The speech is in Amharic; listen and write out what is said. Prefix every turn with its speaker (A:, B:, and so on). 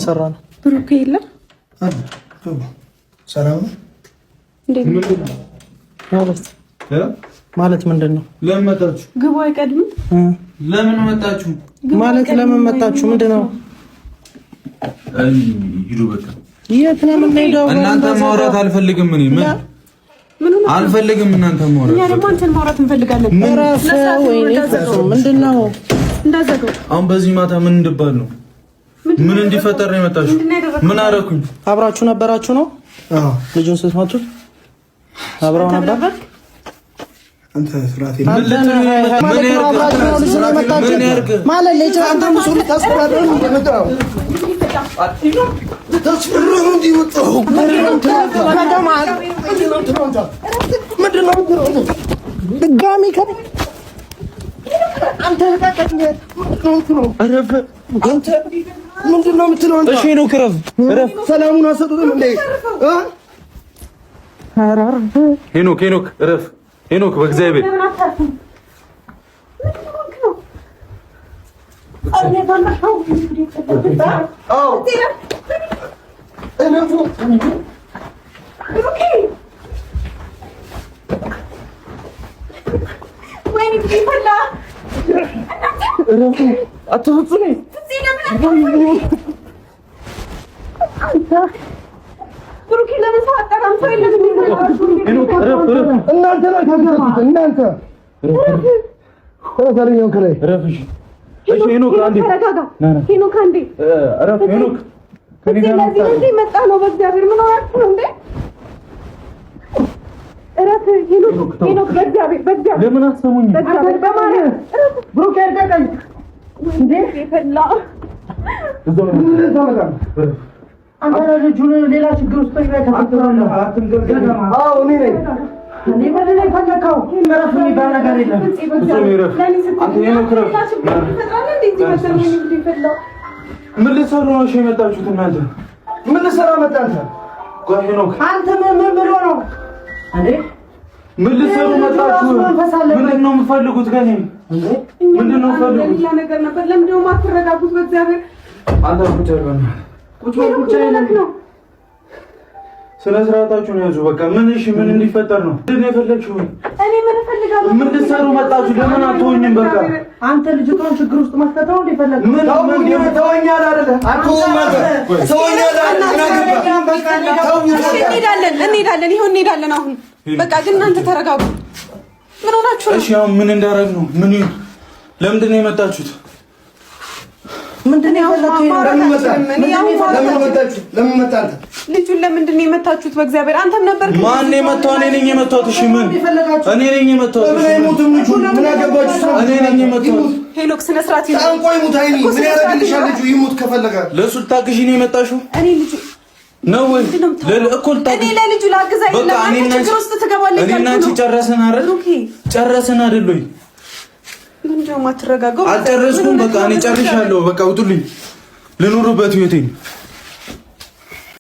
A: ሰራ ነው?
B: ብሩክ የለም።
C: ሰላም ነው
A: ማለት ማለት ምንድን ነው?
D: ለምን መጣችሁ?
B: ግቡ አይቀድምም።
D: ለምን መጣችሁ?
A: ማለት ለምን መጣችሁ? ምንድን ነው?
D: ሂዱ በቃ።
A: የት ነው የምንሄደው?
D: እናንተ ማውራት አልፈልግም። እኔ ምን አልፈልግም። እናንተ ማውራት
B: እኛ ደግሞ አንተን ማውራት እንፈልጋለን።
A: ምንድን ነው?
B: እንዳዘገው
D: አሁን በዚህ ማታ ምን እንድባል ነው? ምን እንዲፈጠር ነው የመጣችሁ? ምን አደረኩኝ?
A: አብራችሁ ነበራችሁ ነው?
C: አዎ።
A: ልጁን ስትመቱት አብረው ነበር።
C: አንተ ስርዓት
A: ድጋሚ አንተ
C: ምንድን ነው የምትለው?
D: እሺ ነው ክረፍ፣ እረፍ።
C: ሰላሙን አሰጡትም እንዴ?
D: ሄኖክ ሄኖክ እረፍ። ሄኖክ በእግዚአብሔር
C: እናንተ እናንተ
B: መጣ ነው። በእግዚአብሔር ምን ሆናችሁ ነው እንዴ? እረፍ ሄኖክ፣ በእግዚአብሔር በእግዚአብሔር
D: ለምን አትሰሙኝም?
B: በእግዚአብሔር በማርያም
A: ብሩክ ያርቀቀኝ እንዴ!
B: የፈላ
A: አንተ ልጁን ሌላ ችግር ውስጥ
C: አዎ እኔ ነኝ።
A: እንዴ ምንድን ነው የፈለከው? እረፍ የሚባል ነገር የለም።
D: ምን ልትሰሩ ነው የመጣችሁት እናንተ?
C: ምን ልትሰራ መጣህ አንተ?
D: ቆይ ሄኖክ
A: አንተ ምን ብሎ ነው እንዴ?
D: ምን ልትሰሩ መጣችሁ? ምንድን ነው የምትፈልጉት ከእኔ? ምንድን ነው የምትፈልጉት?
B: ሌላ ነገር ነበር። ለምንድን ነው የማትረጋጉት? በእግዚአብሔር
D: አንተ ቁጭ በል ቁጭ በል ቁጭ በል
B: ነው
D: ስነ ስርዓታችሁን ያዙ። በቃ ምን እሺ፣ ምን እንዲፈጠር ነው? ምንድን ነው የፈለግሽው?
B: እኔ ምን እፈልጋለሁ?
D: ምን ልትሰሩ መጣችሁ? ለምን አትሆኝም? በቃ
A: አንተ ልጅቷን ችግር ውስጥ መክተት ነው እንደ ፈለግከው?
D: ምን
C: ተወኛል አይደለ?
B: እንሄዳለን፣ እንሄዳለን፣ ይኸው እንሄዳለን። አሁን በቃ ግን እናንተ ተረጋጉ። ምን ሆናችሁ ነው?
D: እሺ አሁን ምን እንዳደረግ ነው? ምን ለምንድን ነው የመጣችሁት?
A: ምንድን ነው የፈለግከው?
C: ለምን መጣህ አንተ?
B: ልጁን ለምንድን ነው የመታችሁት? በእግዚአብሔር አንተም ነበርክ።
D: ማን ነው የመታው? እኔ ነኝ የመታሁት። እሺ ምን እኔ ነኝ የመታሁት።
C: ለምን አይሞትም ልጁ? ምን አገባችሁ?
D: እኔ ነኝ የመታሁት።
B: ሄኖክ ስነ ስርዓት ይሁን።
C: ታንቆ ይሙት። አይኒ ምን ያደርግልሻል? ልጁ ይሙት ከፈለገ።
D: ለእሱ ልታግዢ ነው የመጣሽው?
B: እኔ ልጁ
D: ነው ወይ እኮ
B: እኔ ለልጁ ላግዝ አይደለም። አንተ ችግር ውስጥ ትገባለህ።
D: እኔ እና አንቺ ጨረስን አይደል? ጨረስን አይደል ወይ?
B: ምንድን ነው የማትረጋጋው?
D: አልጨረስኩም። በቃ እኔ ጨርሻለሁ። በቃ ውጡልኝ፣ ልኑርበት ህይወቴን።